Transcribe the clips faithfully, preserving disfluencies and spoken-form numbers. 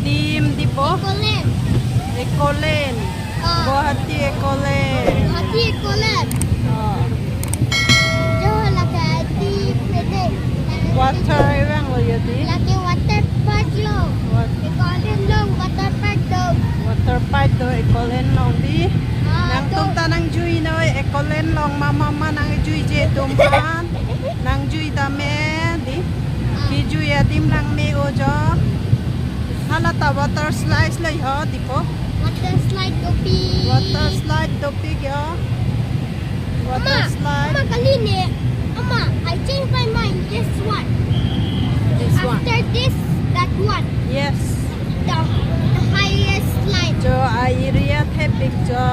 Dim, dipo? Ecoland. Ecoland. Ah. Guwahati Ecoland. Guwahati Ecoland. Oh. Jo lake di pene. Water vanglo ya di. Lake water park lo. Wat- Ecoland along water park do. Water park do Ecoland along di. Ah, nangtum do. Ta nangjui noi Ecoland along mama ma nangjuije atum aphan. Nangjui tame di. Kejui adim langme o jo. Hala ta water slide lo ho dipo. Water slide dopik. Water slide dopik yo. Water Ama, slide. Ama kali ne. Ama, I change my mind. This one. This one. After this, that one. Yes. The, the highest slide. Jo a-area thepik jo.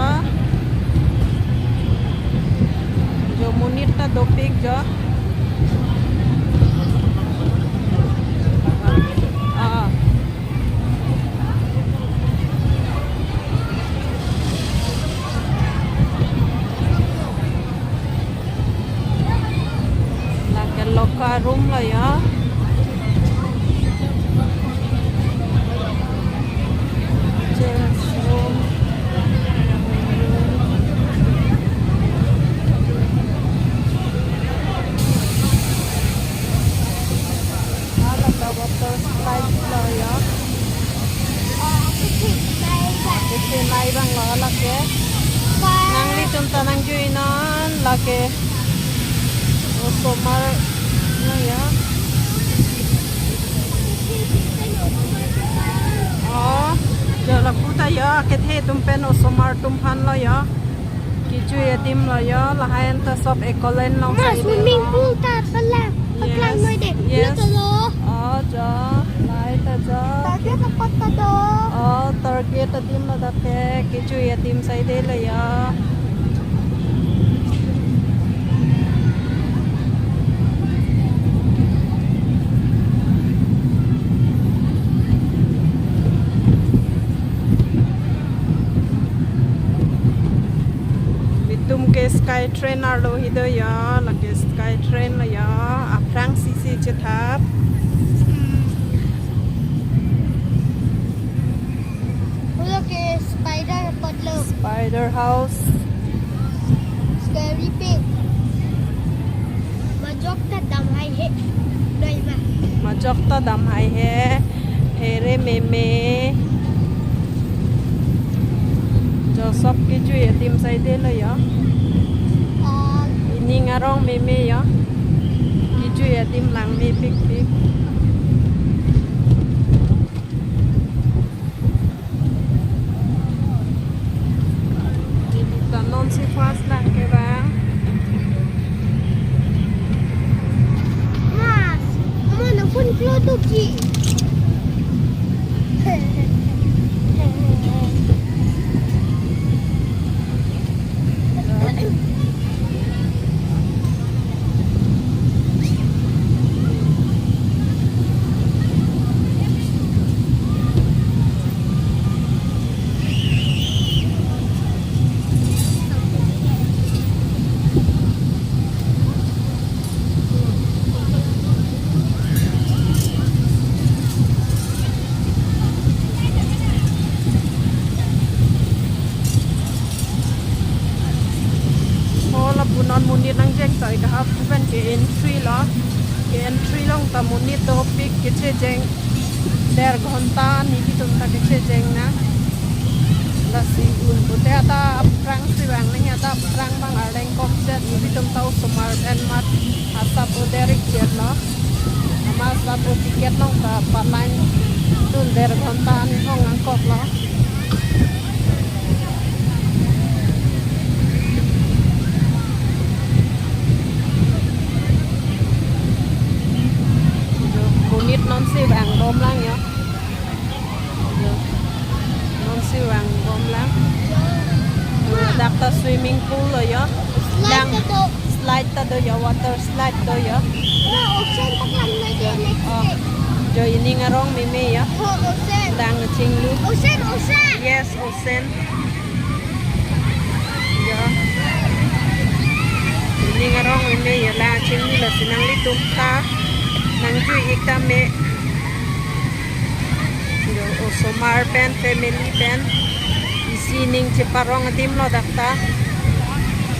Jo monit ta dopik jo. Ah. Lake locker room lo ya. Change room. Hala ta water slide lo ya. Isi nai abang lo lake. Nanglitum ta nangjui non lake. Osomar lo ya. Oh, jo lapu ta ya, kethe atum pen osomar atum aphan lo ya. Kejui adim lo ya, lahai an ta sob Ecoland along. Ma, side swimming lo. Pool ta pala, paklang. Yes, noi de. Yes. Lo to lo. Oh, jo, lahai ta jo. Target apat ta do. Oh, target adim lo dak ke, kejui adim side lo ya. Itum ke Sky Train arlo hido ya, lake Sky Train lo ya, aphrangsi si chethap. Pulo ke spider apat lo. Spider house. Scary pig. Majok ta dam haihe. Doi ma. Majok ta dam haihe. Phere meme. Jo sob kejui adim side lo ya. Ah. Ining arong meme ya. Kejui adim langme pikpik. Neli ta non si first lang ke bang. Mas, mama na phone klo tu ki. Oh, lapu non monit nangjeng ta ik hap pen ke entry lo. Ke entry along ta monit dopik kechejeng. Der ghonta nelitum ta kechejeng nang. Lasi un pute ata aphrangsi vang nang ata aphrang abang arleng komset nelitum ta osomar pen mat asap o der ik chet lo. Ama asap o ticket along ta palang dun der ghonta ni hong angkok lo. Monit non si vang bom lang ya. Non si vang bom lang. Dak ta swimming pool lo ya. Slide ta do. Slide ta do ya, water slide do ya. Na ocean paklang na ke next. Oh. Day. Jo ining arong meme ya. Oh, ocean. Lang chinglu. Ocean, ocean. Yes, ocean. Ya. Ining arong meme ya, lang chinglu lasi nanglitum ta nangjui ik tame. Jo, ocean. Ar pen family pen isi ning cheparong adim lo dak ta.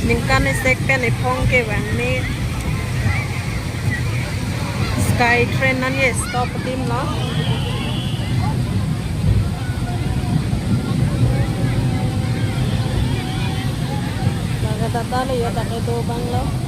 Ningkan isek pen iphong kevang ne. Sky train an ye stop adim lo. Laga tata le yo dak kedo abang lo.